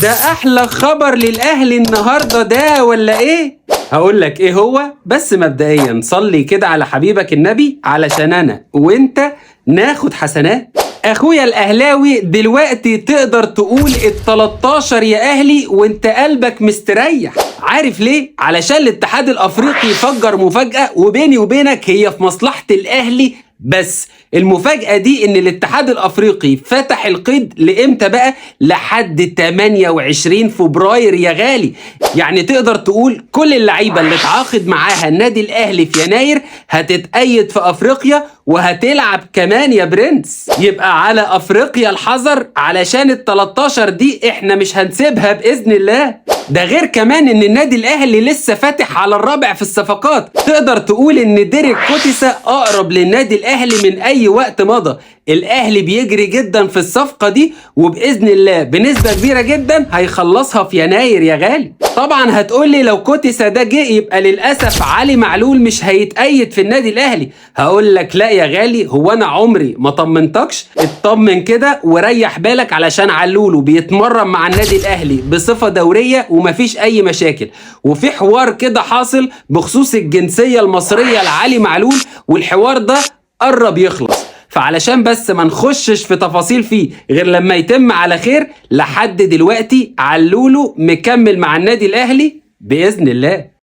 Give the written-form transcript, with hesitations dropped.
ده احلى خبر للاهلي النهارده ده ولا ايه؟ هقول لك ايه هو، بس مبدئيا صلي كده على حبيبك النبي علشان انا وانت ناخد حسنات. اخويا الاهلاوي دلوقتي تقدر تقول ال 13 يا اهلي وانت قلبك مستريح. عارف ليه؟ علشان الاتحاد الافريقي فجر مفاجأة، وبيني وبينك هي في مصلحة الاهلي. بس المفاجأة دي ان الاتحاد الافريقي فتح القيد لامتى بقى؟ لحد 28 فبراير يا غالي. يعني تقدر تقول كل اللعيبة اللي اتعاقد معاها النادي الاهلي في يناير هتتقيد في افريقيا وهتلعب كمان يا برنس. يبقى على افريقيا الحذر، علشان ال 13 دي احنا مش هنسيبها باذن الله. ده غير كمان ان النادي الاهلي لسه فاتح على الرابع في الصفقات. تقدر تقول ان ديريك كوتيسا اقرب للنادي الاهلي من اي وقت مضى. الاهلي بيجري جدا في الصفقة دي، وباذن الله بنسبة كبيرة جدا هيخلصها في يناير يا غالي. طبعا هتقولي لو كوتيسا ده جه يبقى للاسف علي معلول مش هيتأيد في النادي الاهلي. هقول لك لا يا غالي، هو انا عمري ما طمنتكش؟ اطمن كده وريح بالك، علشان علولو بيتمرن مع النادي الاهلي بصفة دورية ومفيش اي مشاكل. وفي حوار كده حاصل بخصوص الجنسية المصرية لعلي معلول، والحوار ده قرب يخلص. فعلشان بس ما نخشش في تفاصيل فيه غير لما يتم على خير، لحد دلوقتي علولو مكمل مع النادي الاهلي باذن الله.